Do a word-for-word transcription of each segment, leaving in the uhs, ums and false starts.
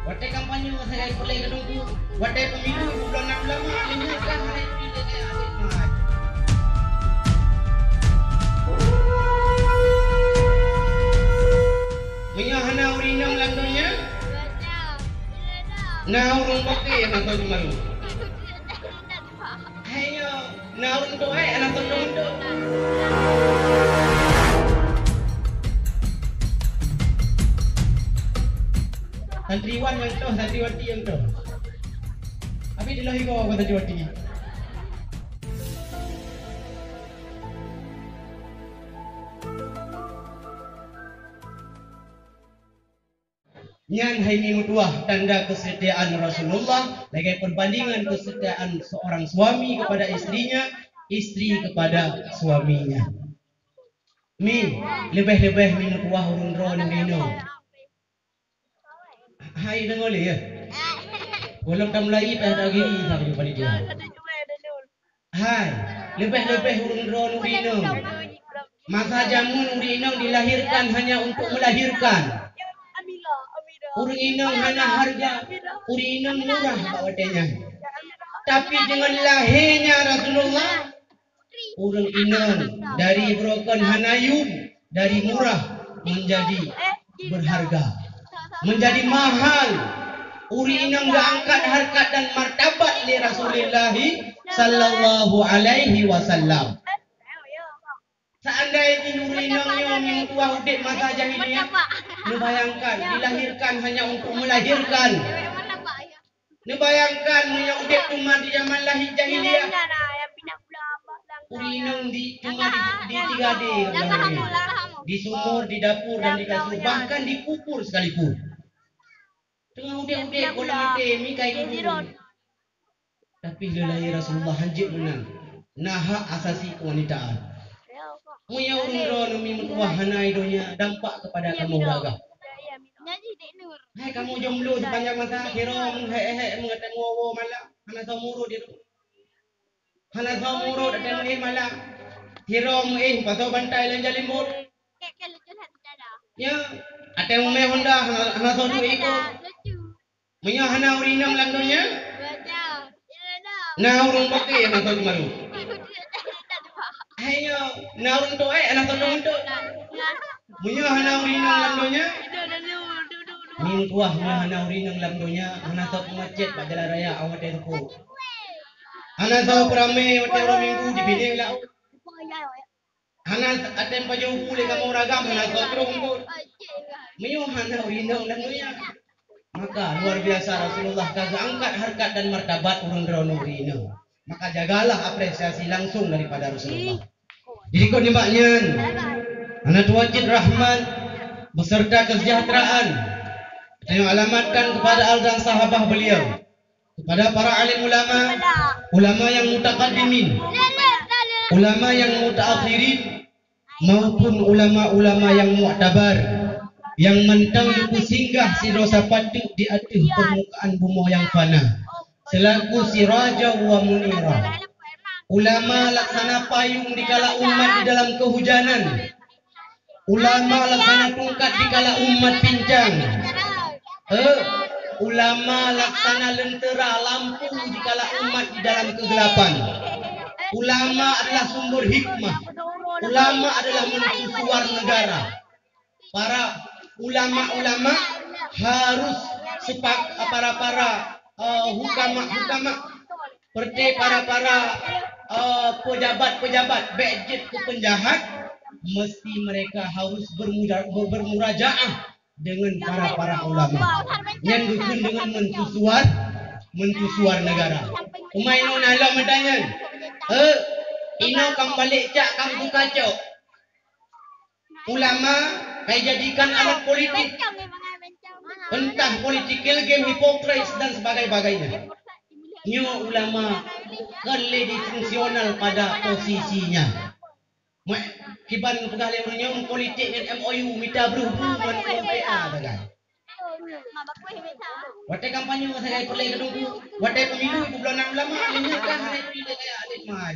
Watée kampanye sagai peureulée keu Teungku, watée pemilu dua puluh enam ulama, meunyoe ka hana ipilih keu Abu Bakar. Meunyoe hana ureuëng inong lam donya, na ureuëng bukée nyang hana soe jimalu. Hai nyoe, na ureuëng tuha hana soe jimalu. Santriwan nyang toh, santriwati nyang toh. Tapi di lawét goe bukan santriwati. Nyan hai meutuah tanda kesetiaan Rasulullah lagée perbandingan kesetiaan seorang suami kepada istrinya, istri kepada suaminya. Mi, leubeh-leubeh mi meutuah ureuëng droe nuri nyoe. Hai deungoe lé ya. Golom tamulai payah dagiri sama panitia. Hai, leubeh-leubeh ureuëng droe nuri nyoe. Masa jameun ureuëng inong dilahirkan hanya untuk melahirkan. Ureuëng inong hana harga, ureuëng inong murah bak watée nyan. Tapi dengan lahirnya Rasulullah, ureuëng inong dari broken hana yum, dari murah menjadi berharga, menjadi mahal. Ureuëng inong geuangkat harkat dan martabat lé Rasulullah sallallahu alaihi wasallam. Seandai jih ureuëng inong nyoe meutuah udeb masa jahiliyah, neubayangkan dilahirkan hanya untuk melahirkan. Neubayangkan meunyoe udeb teuma di zaman lahé jahiliyah. Ureuëng inong di, teuma di, di tiga D, di sumur, di dapur, dan di kasur, bahkan di kubur sekalipun. Teungoh udeb-udeb, gohlom maté, mi kai kubur. Tapi lé lahé Rasulullah hanjeuet meunan. Na hak asasi kewanitaan. Meunyoe ureuëng droe nyoe mi meutuah hana i donya, dampak kepada kamoe ureuëng agam. Hai kamoe jomblo sepanjang masa, sidroe meuhek-hek meugatang woe-woe malam, hana soe murot di rumah. Hana soe murot ateueh meuéh malam. Sidroe meuéh pasoe bantai lam jalimbot. Ya, ateueh meuéh honda hana, hana soe duek ikot. Meunyoe hana ureuëng inong lam donya, na ureuëng bukée hana soe jimalu. Hai nyoe, na ureuëng tuha hana soe jimalu. Meunyoe hana ureuëng inong lam donya, mi meutuah meunyoe hana ureuëng inong lam donya, hana soe peumacet bak jalan raya awai watée teupeu. Hana soe peuramé watée uroe Minggu jibinéh lam laôt. Hana ateueh pajoh bu lé kamoe ureuëng agam, hana soe troh eungkot. Meunyoe hana ureuëng inong lam donya, maka luar biasa Rasulullah ka geuangkat harkat dan martabat ureuëng droe nuri inong. Maka jagalah apresiasi langsung daripada Rasulullah. Jadi kon nibak nyan, hana tuan cit rahmat beserta kesejahteraan tanyoe alamatkan kepada al dan sahabah beliau. Kepada para alim ulama, ulama yang mutaqaddimin, ulama yang mutaakhirin, maupun ulama-ulama yang muktabar, yang mantong geupeusinggah sidroe sapat teuk di ateueh permukaan bumoe nyang fana, selaku siraja wa munira. Ulama laksana payung dikala umat di dalam kehujanan, ulama laksana tungkat dikala umat pincang. Eh, ulama laksana lentera lampu dikala umat di dalam kegelapan. Ulama adalah sumber hikmah. Ulama adalah mercusuar negara. Para ulama-ulama harus sepak-, para-para, eh, hukama-hukama, seperti para-para, eh, pejabat-pejabat bék jeuet keu penjahat, mesti mereka harus bermuja-, ber-, bermurajaah dengan para-para ulama. Nyan geukheun dengan mercusuar, mercusuar negara. Teuma inoe na lom meutanyoe, eh, inoe kam balek cak kam buka cok. Ulama ka dijadikan alat politik. Entah political game, hipokris dan sebagainya. Nyoe ulama kon lé difungsional pada posisinya. Mak, kiban peugah lé ureuëng nyoe meupolitik ngon M O U mita breuh bu ngon U M P A sagai. Watée kampanye sagai peureulée keu Teungku, watée pemilu dua puluh enam ulama, meunyoe ka hana ipilih keu Abu Bakar.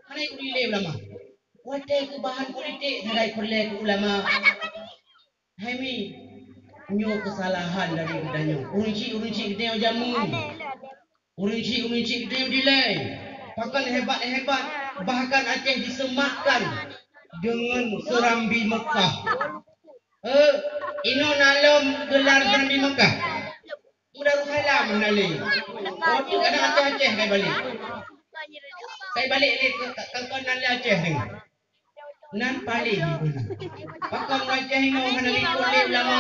Hana ipilih ulama. Watée keu bahan politik sagai peureulée keu ulama. Hai mi. Nyoe keusalahan dari geutanyoe. Ureuëng chik, ureuëng chik geutanyoe jameun. Ureuëng chik, ureuëng chik geutanyoe dilée. Pakon hebat-hebat, bahkan Aceh disematkan deungon Serambi Meukah. Eh, inoe na lom geular Serambi Meukah. Darussalam hana lé. Oh, tu kadang Aceh-Aceh kai balek. Kai balek lé ke, ke, ke, nan lé Aceh ni. Nan paléh guna. Pakon Aceh inoe hana likot lé ulama.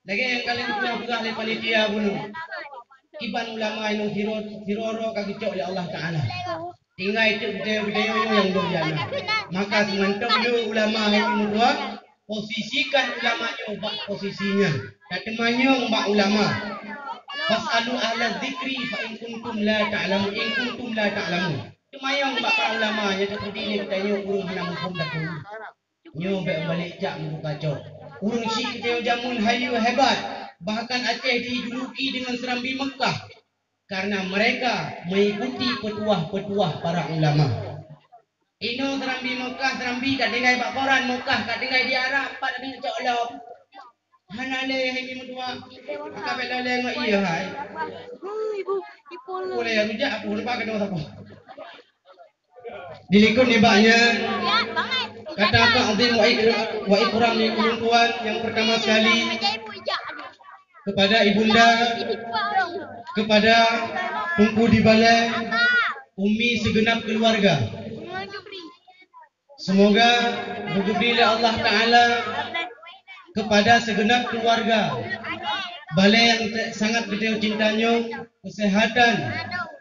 Lagée nyang ka lheueh geupeugah lé panitia bunoe. Kiban ulama inoe siro-, siroro ka geucok lé Allah Taala. Tinggai teuk budaya-budaya nyang dum jana. Maka seumantong yue ulama hai meutuah, posisikan ulama nyoe bak posisi nyan. Tateumanyong bak ulama. Fasalu ahla dzikri fa in kuntum la ta'lamun, in kuntum la ta'lamun. Teumanyong bak para ulama nyang teupeudinik tanyoe ureuëng hana muphom takue. Nyoe bék meubalek jak meubuka cok. Ureuëng chik geutanyoe jameun hayeue hebat, bahkan Aceh dijuluki deungon Serambi Meukah karena mereka mengikuti petuah-petuah para ulama. Inoe Serambi Meukah, Serambi ka tinggai bak koran, Meukah ka tinggai di Arab, pat ada cok lom. Hana lé hai mi meutuah. Maka bék lé ngon iya hai. Boleh ya rujak aku lupa kena apa. Dilikot nibak nyan, kata ta'zim wa ikra-, wa ikram di ulôn tuan yang pertama sekali kepada ibunda, kepada Teungku di Balai, umi segenap keluarga. Semoga geugeubri lé Allah Taala kepada segenap keluarga Balai yang te-, sangat geutanyoe cinta nyoe kesehatan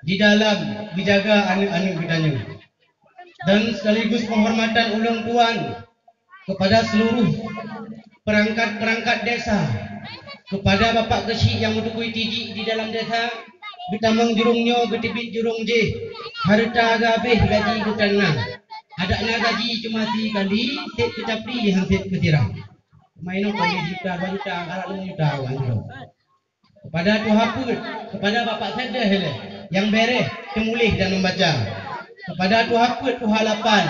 di dalam geujaga aneuk-aneuk geutanyoe. Dan sekaligus penghormatan ulôn tuan kepada seluruh perangkat-perangkat desa, kepada bapak keuchik nyang meutukui tijik di dalam desa, geutamong jurông nyoe geuteubiet jurông jih, hareuta geuhabéh gaji geutanyoe. Adak na gaji cuma sikali, sép keu capli, han sép keu sirah. Main apa ni juta, dua juta, arak lima juta awak ni. Kepada tuha peuet, kepada bapak sadeh lé, nyang bèrèh teumuléh dan membaca. Kepada tuha peuet, tuha lapan,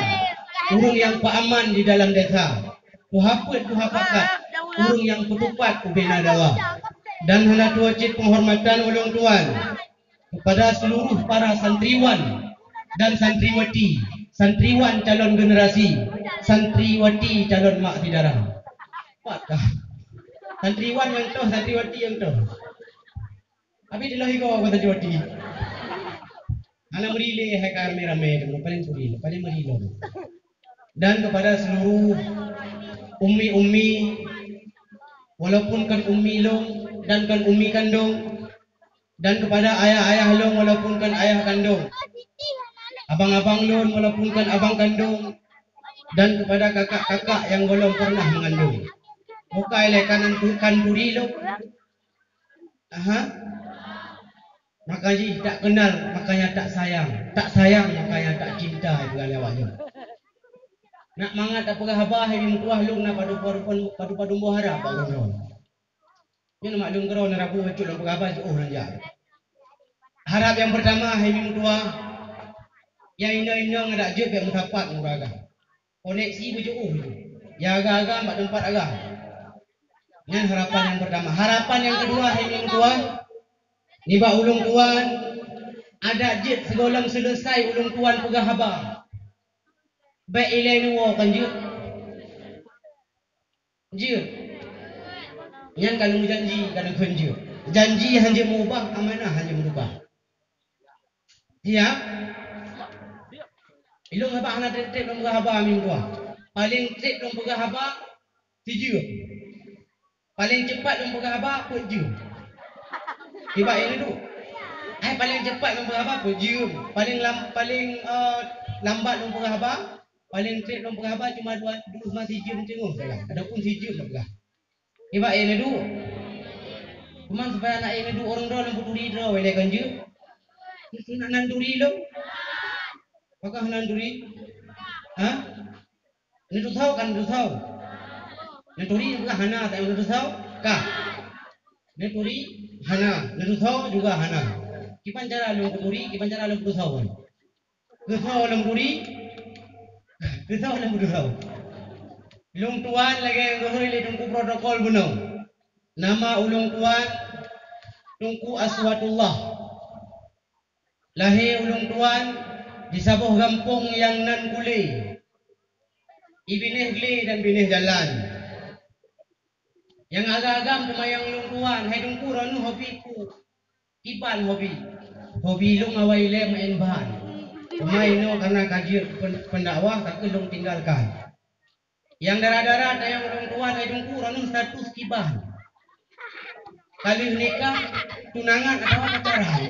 ureuëng nyang peuaman di dalam desa. Tuha peuet, tuha pakat, ureuëng nyang peutupat ubena dawa. Dan hana tuha cit penghormatan ulôn tuan kepada seluruh para santriwan dan santriwati, santriwan calon generasi, santriwati calon mak sidara. Pat kah? Santriwan nyang toh, santriwati nyang toh. Abi diloh igo keu santriwati. Hana meuri lé hai ka ramé-ramé tu, paling suri, paling meuri lom. Dan kepada seluruh ummi-ummi, walaupun kan ummi lôn dan kan ummi kandung, dan kepada ayah-ayah lôn walaupun kan ayah kandung, abang-abang lôn walaupun kan abang kandung, dan kepada kakak-kakak yang belum pernah mengandung. Bukai lé kanan tu-, kan turi lôn. Aha. Maka jih tak kenal, makanya tak sayang. Tak sayang, makanya tak cinta, itu kan awak nyoe. Nak mangat tak peugah haba, hai meutuah lôn na padu-padu, padu-padu boh harap bak lôn. Nyoe maklum keudroe na rabu bacut lôn peugah haba jiôh lôn jak. Harap nyang peurtama hai mi meutuah, nyang inong-inong adak jeuet bék meusapat ngon ureueng agam. Koneksi beujiôh, nyang agam-agam bak teumpat agam. Nyan harapan nyang peurtama. Harapan nyang keudua hai mi meutuah, nibak ulôn tuan, adak jeuet sigohlom seuleusai ulôn tuan peugah haba, bék ilée neuwoe kon jeuet. Jeuet. Nyan ka lôn janji, ka lôn kheun jeuet. Janji hana jeuet meubah, amanah hana jeuet meurubah. Siap? Ilôn haba hana treb-treb lôn peugah haba mi meutuah. Paléng treb lôn peugah haba, sijeuem. Paléng cepat lôn peugah haba, peuet jeuem. Nibak ilée duek. Ai paléng cepat lôn peugah haba, peuet jeuem. Paléng lam-, paléng, eh, lambat lôn peugah haba, paléng treb lôn peugah haba cuma dua, dua, cuma sijeuem teungoh salah. Ataupun sijeuem lôn peugah. Nibak ilée duek. Cuman supaya aneuk ilée duek ureueng droe lôn peuturi droe ilée kon jeuet. Nak nan turi lôn? Apakah nan turi? Ha? Neutusoe kan neutusoe? Neuturi peugah hana, tapi neutusoe kah? Neuturi hana, neutusoe juga hana. Kiban cara lôn peuturi, kiban cara lôn peutusoe kon? Keusoe lôn turi, keusoe lôn peutusoe. Lôn tuan lagée nyang geuhôi lé teungku protokol bunoe. Nama ulôn tuan Teungku Aswatullah. Lahé ulôn tuan di saboh gampông nyang nan Gulé, i binéh glé dan binéh jalan. Nyang agam-agam teuma nyang ulôn tuan, hai Teungku, droeneuh hobi peue? Kiban hobi. Hobi lôn awai ilée meu'en ban. Teuma inoe kareuna ka jeuet pen-, pendakwah, ka keuh lôn tinggalkan. Nyang dara-dara tanyong ureuëng tuha, hai Teungku, droeneuh status kiban. Ka lheueh nikah, tunangan atawa pacaran.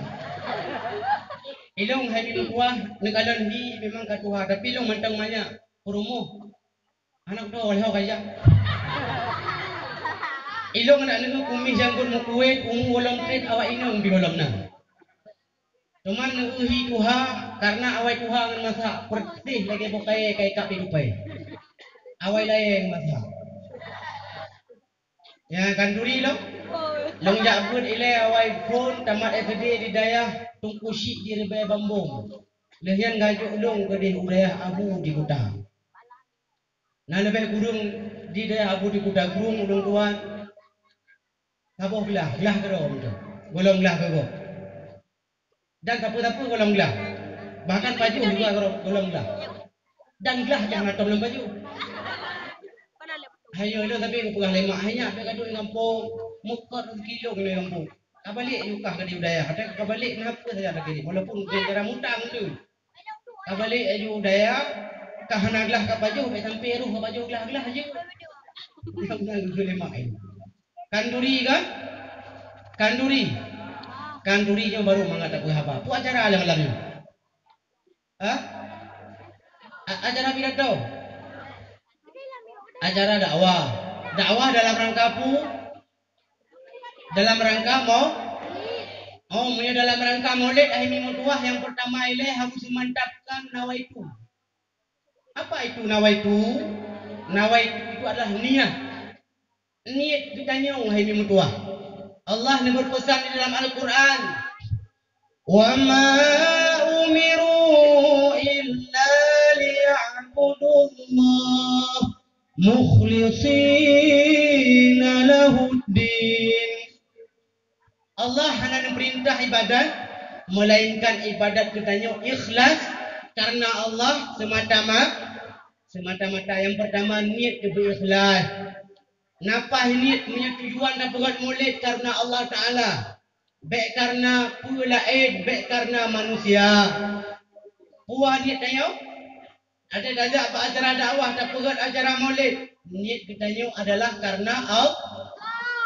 Ilôn hai mi meutuah, neukalon hi memang ka tuha, tapi ilôn mantong manyak peurumoh. Aneuk droe lheueh ka jak. Ilôn aneuk neuh kumis janggut meukuet, umu gohlom treb awak inong pih gohlom na. Teuma neuhi tuha, kareuna awai tuha ngon masa, peureuseh lagée boh kayée ka ikab di lupai. Awai layée ngon masa. Nyan khanduri lom. Lôn jak beuet ilée awai phon tamat S D di dayah Teungku Syik di Ribée Bambong. Lheueh nyan gajok lôn keudeh u dayah Abu di Kuta. Na leubeh kureueng di dayah Abu di Kuta, kureueng ulôn tuan. Saboh glah, glah keudroe mantong. Gohlom glah keu gob. Dan sapeue-sapeue gohlom glah. Bahkan pajoh juga gohlom, gohlom glah. Dan glah nyang na tom lam pajoh. Hai nyoe lôn sabe geupeugah lé mak, hai nyak bèk gadôh lam gampông, meukot rezeki lôn lam gampông. Ka balek yue kah keudeh u dayah, watèe ka balek na peue saja lagèe nyan, walaupun cara mutang tu. Ka balek aju u dayah, ka hana glah ka pajoh, bèk sampoe roh ka pajoh glah-glah jeuet. Nyang na geukheun lé mak nyan. Khanduri kan? Khanduri. Khanduri nyoe barô mangat tapeugah haba. Peue acara lam malam nyoe? Hah? A-, acara pidato? Acara dakwah. Dakwah dalam rangka peue? Dalam rangka mau-, oh, meunyoe dalam rangka maulid, hai mi meutuah, nyang peurtama ilée harus meumantapkan nawaitu. Apa itu nawaitu? Nawaitu itu adalah niat. Niet geutanyoe, hai mi meutuah. Allah neubeupeusan di dalam Al-Qur'an, "Wa ma umiru illa liya'budullaha mukhlishina lahuddin." Allah hana neupeurintah ibadat, meulainkan ibadat geutanyoe ikhlas kareuna Allah semata-ma-, semata-mata. Nyang peurtama, niet keubeue ikhlas. Napa niet meunyoe tujuan tapeugét mulod kareuna Allah Taala, bèk kareuna peue laén, bèk kareuna manusia. Peue niet tanyoe? Adak tajak bak acara dakwah, tapeugét acara mulod, niet geutanyoe adalah kareuna Al-,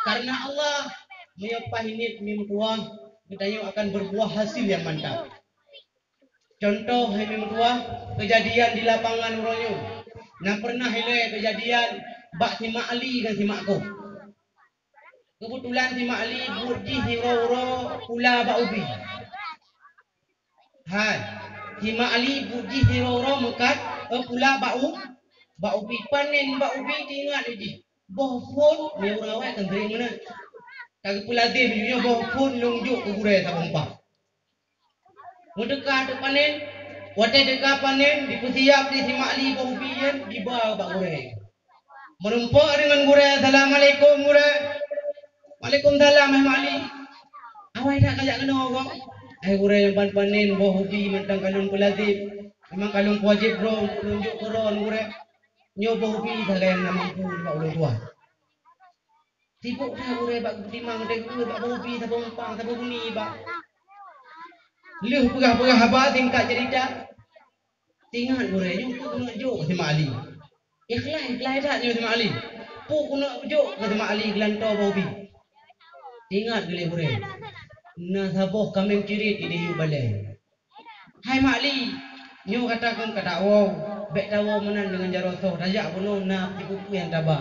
kareuna Allah. Meunyoe paih niet mi meutuah, geutanyoe akan berbuah hasil nyang mantap. Contoh hai mi meutuah, keujadian di lapangan uroe nyoe. Na peureunah ilée keujadian bak si Mak Ali ngon si Mak Kok. Keubeutulan si Mak Ali buet jih sidroe-droe pula bak ubi. Hai, si Mak Ali buet jih sidroe-droe meukat, eh, pula bak u-, bak ubi. Panen bak ubi, teuingat lé jih. Boh phon, meunyoe ureuëng awai kan sering meunan. Ka geupeulazem jih nyoe boh phon lôn jok keu gurée saboh umpang. Meuteuka teuk panen, watée teuka panen, jipeusiab lé si Mak Ali boh ubi nyan, jiba bak gurée. Meurumpok deungon gurée, "Assalamualaikum, gurée." "Waalaikumsalam, hai Mak Ali." "Awai that kajak keunoe, Kok?" "Hai gurée, nyoe ban panen boh ubi mantong ka lôn peulazem. Memang ka lôn peuwajéb droe, lôn jok keu droe, gurée. Nyoe boh ubi sagai nyang na mampu nibak ulôn tuan." Sibok that gurée bak geutimang, deh gurée bak boh ubi, saboh umpang, saboh buni bak. Lheueh peugah-peugah haba singkat cerita, teuingat gurée nyoe peue keuneuk jok si Mak Ali. Ikhlai, ikhlai that nyoe si Mak Ali. Peue keuneuk jok keu si Mak Ali geulantoe boh ubi. Teuingat geuh lé gurée, na saboh kaméng cirit di diyueb balée. "Hai Mak Ali, nyoe gata kon ka tawoe, bèk tawoe meunan deungon jaroe soh, tajak bunoe na sipeue-peue nyang taba.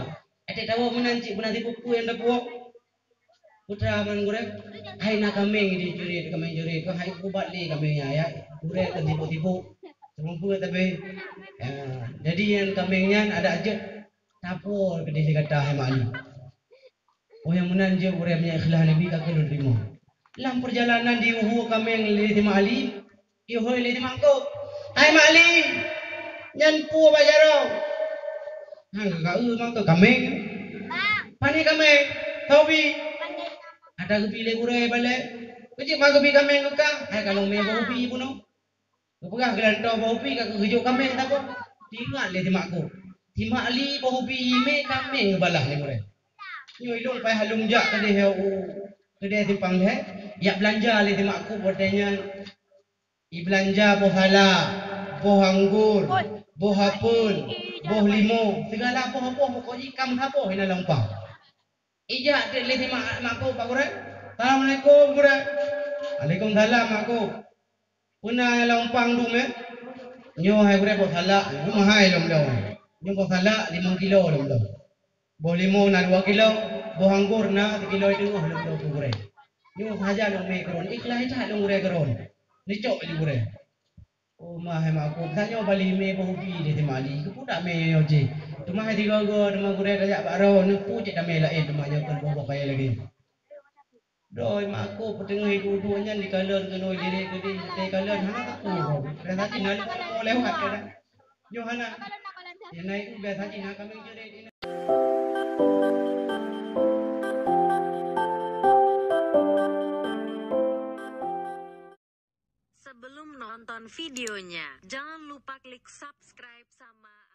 Até tawoe meunan cit beuna sipeue-peue nyang tapuwoe." Putra man gurée, "Hai na kaméng di cirit, kaméng cirit, kon hai ubat lé kaméng nyan, ya. Gurée kon sibok-sibok. Seumeubeuet tapi, ya, jadi nyan kaméng nyan adak jeuet tapuwoe keudeh lé gata, hai Mak Ali." Oh, nyang meunan jeuet gurée, meunyoe ikhlas Nabi ka keuneuk teurimong. Lam peurjalanan jiuhu kaméng lé si Mak Ali, ihôi lé si Mak Kok. "Hai Mak Ali, nyan peue bak jaroe?" "Han ka eu Mak Kok, kaméng." "Pane kaméng?" Taubi. Ada geubi lé gurée balée. Keucik ma geubi kaméng keu kah. Hai kalong mé bau bi bunoe. Geupeugah geulantoe bau bi ka geujok kaméng saboh. Ingat lé si Mak Kok. Si Mak Li bau bi mé kaméng geubalah lé gurée. Nyoe ilong pai halong jak keudeh u keudeh simpang lhée. Yak beulanja lé si Mak Kok watée nyan. Ibeulanja boh salak, boh anggor, boh apel, boh limau, sigala boh-boh pokok jih kam saboh inan lam pang. Ijak treb lé si Mak Kok bak gurée. Assalamualaikum gurée. Waalaikumsalam Mak Kok. Peue na lam pang dum eh? Nyoe hai gurée boh salak, nyoe mahai lom dong. Nyoe boh salak limong kilo lom dong. Boh limau na dua kilo, boh anggor na sikilo teungoh lom dong keu gurée. Nyoe sahaja lôn mé keu droen, ikhlaih that lôn gurée keu droen. Neucok lé gurée. Oh ma hai Mak Kok, tanyoe bali mé boh ubi lé si Mak Li. Keupeue dak mé nyoe jih? Teuma hai tiga-tiga teuma gurée tajak bak droe, neupeue cit tamé laén teuma nyoe kon boh-boh kayée lagée. Doi Mak Kok peuteungoh iduek-duek nyan dikalon keunoe direk keudeh, teukalon hana teupeu. Biasa cit na leumo lewat kadang. Nyoe hana. Nyan na itu biasa cit na kaméng ceuréh. Sebelum nonton videonya, jangan lupa klik subscribe sama